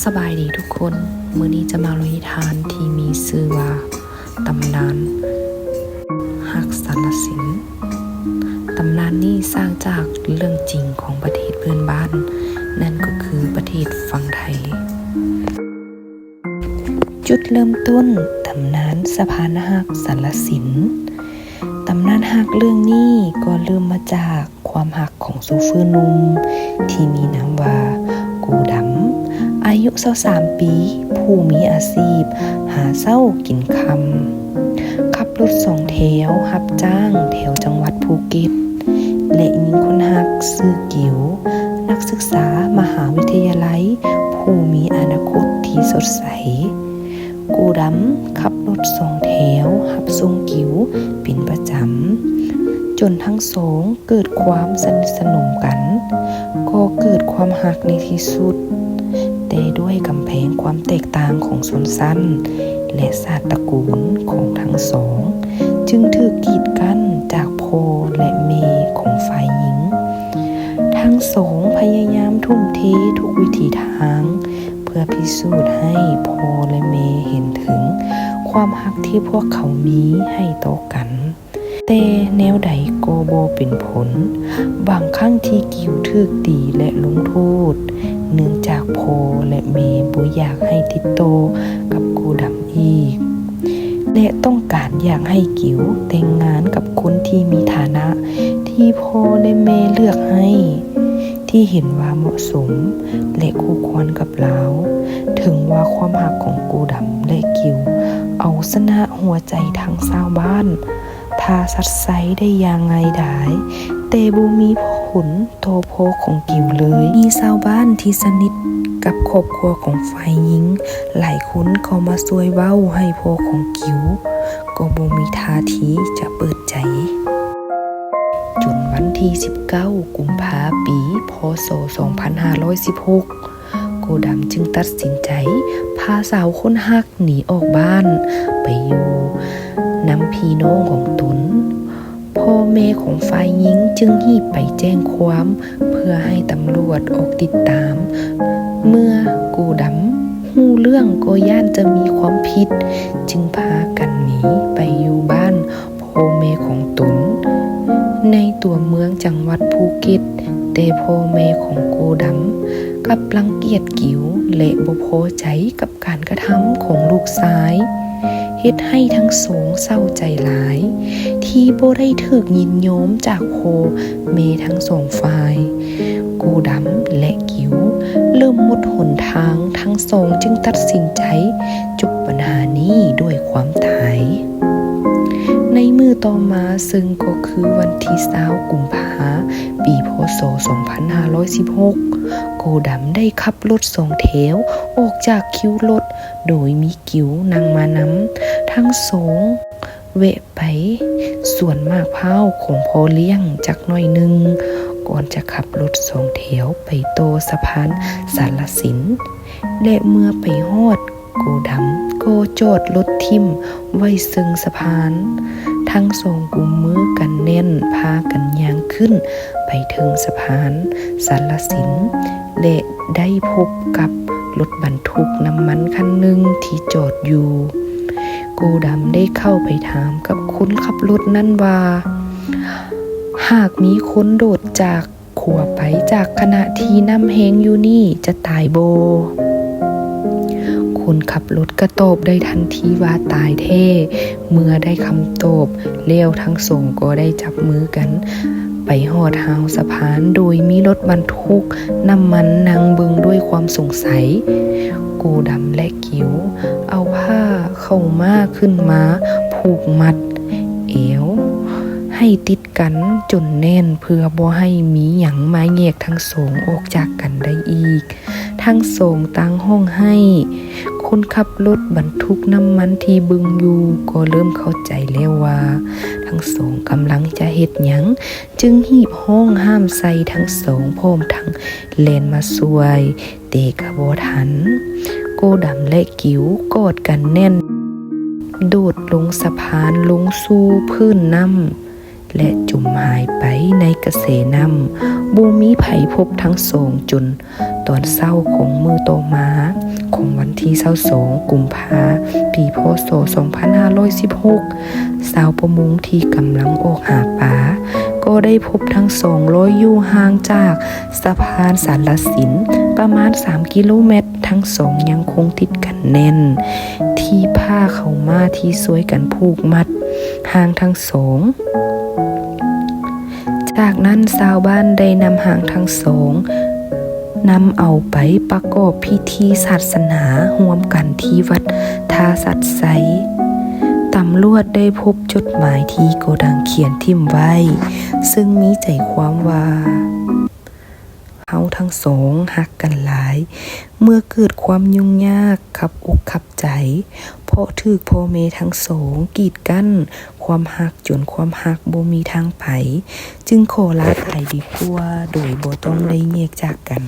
ສະບາຍດີທຸກຄົນ, ມື້ນີ້ຈະມາເລົ່ານິທານທີ່ມີຊື່ວ່າ ຕຳນານຮັກສາລະສິນ. ຕຳນານນີ້ສ້າງຈາກເລື່ອງຈິງຂອງປະເທດເພື່ອນບ້ານ, ນັ້ນກໍຄືປະເທດຝັ່ງໄທ. ຈຸດເລີ່ມຕົ້ນຕຳນານສະພານຮັກສາລະສິນ. ຕຳນານຮັກເລື່ອງນີ້ກໍເລີ່ມມາຈາກຄວາມຮັກຂອງໂຊເຟີໜຸ່ມທີ່ມີນາມວ່າ ໂກດຳ, ອາຍຸຊາວສາມປີ, ຜູ້ມີອາຊີບຫາເຊົ້າກິນຄ່ຳ, ຂັບລົດສອງແຖວຮັບຈ້າງແຖວຈັງຫວັດພູເກັດ ແລະ ຍິງຄົນຮັກຊື່ກິວ, ນັກສຶກສາມະຫາວິທະຍາໄລຜູ້ມີອະນາຄົດທີ່ສົດໃສ. ໂກດຳຂັບລົດສອງແຖວຮັບສົ່ງກິວເປັນປະຈຳ, ຈົນທັງສອງເກີດຄວາມສະໜິດສະໜົມກັນ, ກໍເກີດຄວາມຮັກໃນທີ່ສຸດ, ແຕ່ດ້ວຍກຳແພງຄວາມແຕກຕ່າງຂອງຊົນຊັ້ນ ແລະ ຊາດຕະກູນຂອງທັງສອງ ຈຶ່ງຖືກກີດກັ້ນຈາກພໍ່ ແລະ ແມ່ຂອງຝ່າຍຍິງ. ທັງສອງພະຍາຍາມທຸ່ມເທທຸກວິຖີທາງ ເພື່ອພິສູດໃຫ້ພໍ່ ແລະ ແມ່ເຫັນເຖິງຄວາມຮັກທີ່ພວກເຂົາມີໃຫ້ຕໍ່ກັນ, ແຕ່ແນວໃດກໍບໍ່ເປັນຜົນ. ບາງຄັ້ງທີ່ກິວຖືກຕີ ແລະ ລົງໂທດ ເນື່ອງຈາກພໍ່ ແລະ ແມ່ບໍ່ຢາກໃຫ້ຕິດຕໍ່ກັບໂກດຳອີກ ແລະ ຕ້ອງການຢາກໃຫ້ກິວແຕ່ງງານກັບຄົນທີ່ມີຖານະທີ່ພໍ່ ແລະ ແມ່ເລືອກໃຫ້ ທີ່ເຫັນວ່າເໝາະສົມ ແລະ ຄູ່ຄວນກັບລາວ. ເຖິງວ່າຄວາມຮັກຂອງໂກດຳ ແລະ ກິວເອົາຊະນະຫົວໃຈທັງຊາວບ້ານ ທ່າຊັດໄຊໄດ້ຢ່າງງ່າຍດາຍ, ແຕ່ບໍ່ມີຜົນຕໍ່ພໍ່ຂອງກິວເລີຍ. ມີຊາວບ້ານທີ່ສະໜິດກັບຄອບຄົວຂອງຝ່າຍຍິງຫຼາຍຄົນກໍມາຊ່ວຍເວົ້າໃຫ້ພໍ່ຂອງກິວ ກໍບໍ່ມີທ່າທີຈະເປີດໃຈ. ຈົນວັນທີສິບເກົ້າ ກຸມພາ ປີ ພ.ສ. ສອງພັນຫ້າຮ້ອຍສິບຫົກ ໂກດຳຈຶ່ງຕັດສິນໃຈພາສາວຄົນຮັກໜີອອກບ້ານໄປຢູ່ນຳພີ່ນ້ອງຂອງຕົນ. ພໍ່ແມ່ຂອງຝ່າຍຍິງຈຶ່ງຮີບໄປແຈ້ງຄວາມເພື່ອໃຫ້ຕຳຫຼວດອອກຕິດຕາມ. ເມື່ອໂກດຳຮູ້ເລື່ອງກໍຢ້ານຈະມີຄວາມຜິດ, ຈຶ່ງພາກັນໜີໄປຢູ່ບ້ານພໍ່ແມ່ຂອງຕົນໃນຕົວເມືອງຈັງຫວັດພູເກັດ, ແຕ່ພໍ່ແມ່ຂອງໂກດຳກັບລັງກຽດກິວ ແລະ ບໍ່ພໍໃຈກັບ ການກະທຳຂອງລູກຊາຍ ເຮັດໃຫ້ທັງສອງເສົ້າໃຈຫຼາຍ ທີ່ບໍ່ໄດ້ຖືກຍິນຍອມຈາກພໍ່ແມ່ທັງສອງຝ່າຍ. ໂກດຳ ແລະ ກິວ ເລີ່ມໝົດຫົນທາງ, ທັງສອງຈຶ່ງຕັດສິນໃຈຈົບບັນຫານີ້ດ້ວຍຄວາມຕາຍ. ໃນມື້ຕໍ່ມາ, ເຊິ່ງກໍຄືວັນທີຊາວ ກຸມພາ ປີ ພ.ສ. ສອງພັນຫ້າຮ້ອຍສິບຫົກ ໂກດຳໄດ້ຂັບລົດສອງແຖວອອກຈາກຄິວລົດ ໂດຍມີກິວນັ່ງມານຳ. ທັງສອງແວະໄປສວນໝາກພ້າວຂອງພໍ່ລ້ຽງຈັກໜ້ອຍໜຶ່ງ ກ່ອນຈະຂັບລົດສອງແຖວໄປຕໍ່ສະພານສາລະສິນ ແລະ ເມື່ອໄປຮອດ ໂກດຳກໍຈອດລົດຖິ້ມໄວ້ເຊິ່ງສະພານ. ທັງສອງກຸມມືກັນແໜ້ນ ພາກັນຍ່າງຂຶ້ນໄປເທິງສະພານສາລະສິນ ແລະ ໄດ້ພົບກັບລົດບັນທຸກນ້ຳມັນຄັນໜຶ່ງທີ່ຈອດຢູ່. ໂກດຳໄດ້ເຂົ້າໄປຖາມກັບຄົນຂັບລົດນັ້ນວ່າ ຫາກມີຄົນໂດດຈາກ ຂົວໄປຈາກຂະນະທີ່ນ້ຳແຮງຢູ່ນີ້ຈະຕາຍບໍ່? ຄົນຂັບລົດກໍຕອບໄດ້ທັນທີວ່າຕາຍແທ້. ເມື່ອໄດ້ຄຳຕອບແລ້ວ ທັງສອງກໍໄດ້ຈັບມືກັນໄປຮອດຮາວສະພານ ໂດຍມີລົດບັນທຸກນ້ຳມັນນັ່ງເບິ່ງດ້ວຍຄວາມສົງໄສ. ໂກດຳ ແລະ ກິວ ເອົາຜ້າເຂົ້າມ້າຂຶ້ນມາຜູກມັດແອວໃຫ້ຕິດ ກັນຈົນແໜ້ນ ເພື່ອບໍ່ໃຫ້ມີຫຍັງມາແຍກທັງສອງອອກຈາກກັນໄດ້ອີກ. ທັງສອງຕ່າງຮ້ອງໄຫ້. ຄົນຂັບລົດບັນທຸກນ້ຳມັນທີ່ເບິ່ງຢູ່ກໍເລີ່ມເຂົ້າໃຈແລ້ວວ່າ ທັງສອງກຳລັງຈະເຮັດຫຍັງ, ຈຶ່ງຮີບຮ້ອງຫ້າມໃສ່ທັງສອງ ພ້ອມທັງແລ່ນມາຊ່ວຍ. ແຕ່ກະບໍ່ທັນ. ໂກດຳ ແລະ ກິວ ກອດກັນແໜ້ນ ໂດດລົງສະພານລົງສູ່ພື້ນນ້ຳ ແລະ ຈົມຫາຍໄປໃນກະແສນ້ຳ. ບໍ່ມີໃຜພົບທັງສອງຈົນ ຕອນເຊົ້າຂອງມື້ຕໍ່ມາ ຂອງວັນທີຊາວສອງ ກຸມພາ ປີ ພ.ສ. ສອງພັນຫ້າຮ້ອຍສິບຫົກ ຊາວປະມົງທີ່ກຳລັງອອກຫາປາ ກໍໄດ້ພົບທັງສອງລອຍຢູ່ຫ່າງຈາກສະພານສາລະສິນປະມານສາມກິໂລແມັດ. ທັງສອງຍັງຄົງຕິດກັນແໜ້ນ ທີ່ຜ້າເຂົ້າມ້າທີ່ຊ່ວຍກັນຜູກມັດຮ່າງທັງສອງ. ຈາກນັ້ນຊາວບ້ານໄດ້ນຳຮ່າງທັງສອງ ນຳເອົາໄປປະກອບພິທີສາສະໜາຮ່ວມກັນທີ່ວັດທ່າສັດໄຊ. ຕຳຫຼວດໄດ້ພົບຈົດໝາຍທີ່ໂກດັງຂຽນຖິ້ມໄວ້ ເຊິ່ງມີໃຈຄວາມວ່າ ເຮົາທັງສອງຮັກກັນຫຼາຍ ເມື່ອເກີດຄວາມຫຍຸ້ງຍາກ ຂັບອົກຂັບໃຈ ເພາະຖືກພໍ່ແມ່ທັງສອງກີດກັ້ນຄວາມຮັກ ຈົນຄວາມຮັກບໍ່ມີທາງໄປ ຈຶ່ງຂໍລາຕາຍດີກວ່າ ໂດຍບໍ່ຕ້ອງໄດ້ແຍກຈາກກັນ.